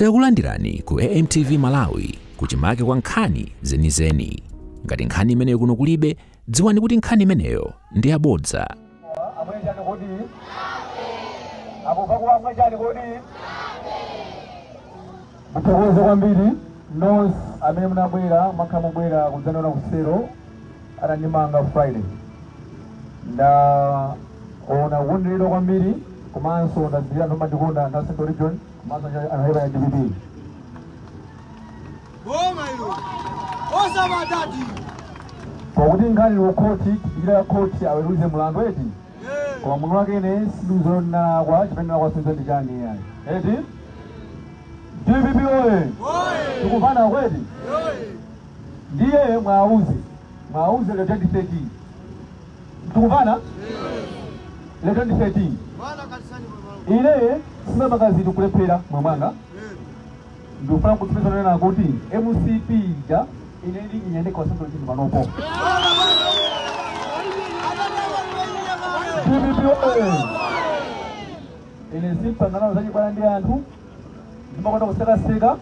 Takulandirani ku AMTV Malawi kuchimake kwa nkhani zenizeni. Ngati nkhani imeneyo kuno kulibe, dziwani kuti nkhani imeneyo ndi yabodza. Amwe chani kodi? Akuva kuamwe chani kodi? Muthokoze kwambiri nonse amene munabwera, mwakhala mubwera kudzandiona kusero atandimanga Friday. Ndaona kukondweredwa kwambiri komanso ndadziwira anthu amandikonda, anthu a Central Region komanso anthu a DPP. Boma ilo. Osabatati. Pakuti nkhani ili kukhoti, tidikira khoti aweruze mlandu, eti? Koma munthu wake ine sindiuza ndinalakwa, chimene ndinalakwa sindiuza ndi chani iyayi, eti? DPP oye! Oye. Tikuvana kweti? Oye. Ndiye mwauze lero 2013, tikuvana lero 2013. Bwana kanisani baba. Ine simapanga zinthu kulephera mwe mwanga. Ndikufuna kutsimikiza nena kuti MCP ija ine ndi inyende kwa Central Region panopo. DPP oye! Ine simpangana zachibwana ndi anthu, ndimakonda kusekaseka,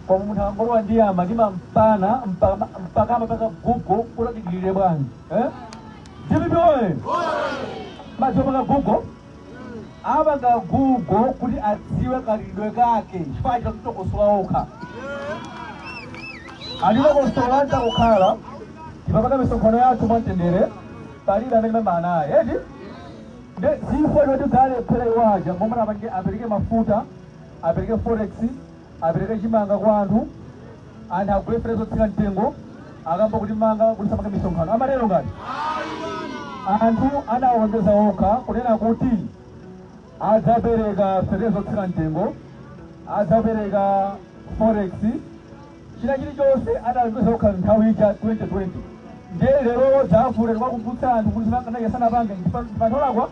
koma munthu angolowa ndiyama ndimampana mpaka amapanga Google kuti adikirire bwanji, eh? DPP oye! Madziwa panga Google, apanga Google kuti adziwe kalidwe kake, chifukwa chakitokosola okha anditokosola. Ntakukhala tipapanga misonkhano yathu mwamtendere, palibe amene mamba naye, eti? Nde zifo choti dzalephera iwaja momwe apange, apereke mafuta, apereke forex, apereke chimanga kwa anthu, anthu agule fetereza zotsika mtengo, akamba kuti manga kuti samange misonkhano, amatero ngati anthu anawalonjeza okha kunena kuti adzapereka fetereza zotsika mtengo, adzapereka forex, china chilichonse adalonjeza okha nthawi ija 2020. Ndiye lero dzavule tikuwakumbutsa anthu kuti simakanaye sanapange ndipantholakwa.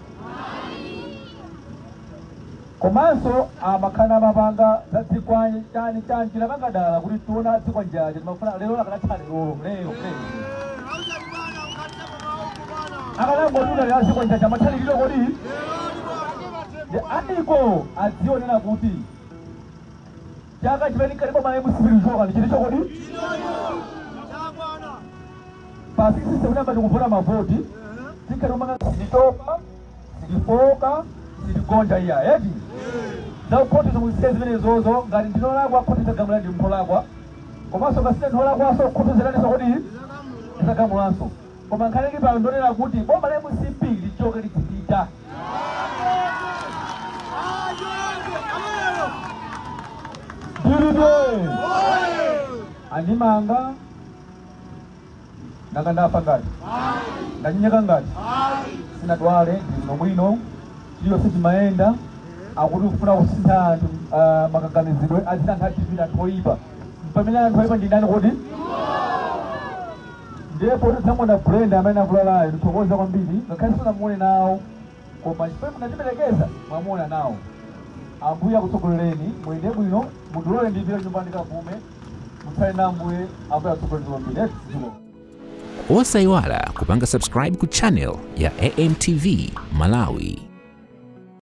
Komanso amakhala amapanga za dzikwanje chani chani, tinapanga dala kuti tiona dzikwanjaja, timafuna lero akanatha lerolo, lero lero akanangotuta lero dzikwanjaja amathaliriro kodi. Ndi aiko adzionera kuti chaka chimene kalipo ma MCP lichoka ndi chilicho kodi pa 6 September tikuvota mavoti tikhati kumanga. Sititopa, sitifoka, sitigonja iya, eti? Za khoti zomwe zimene zozo, ngati ndinolakwa khoti zagamula ndi mpholakwa, komanso ngasine ndinolakwaso khoti zidaniso kodi zagamulanso. Koma nkhani ili pano ndonena kuti boma la MCP lichoke, lizipita. DPP andimanga, nanga ndafa ngati ndanyenyeka ngati sinadwale, ndili bwino bwino, chiliyonse chimayenda. Akuti kufuna kusintha anthu makaganizidwe, aziti anthu a DPP anthu oyipa, pamene anthu oyipa ndi ndani kodi? Ndiye poti tsamona Brenda amene avulalayo, ndithokoza kwambiri ngakhale sinamuone nawo, koma chifukwa munandiperekeza mwamuona nawo. Ambuye akutsogolereni, muyende bwino. Mundilole ndipite nyumba ndikapume. Mutsale na Ambuye. Ambuye akutsogolereni kwambiri, eti? Dziko. Osayiwala kupanga subscribe ku channel ya AMTV Malawi.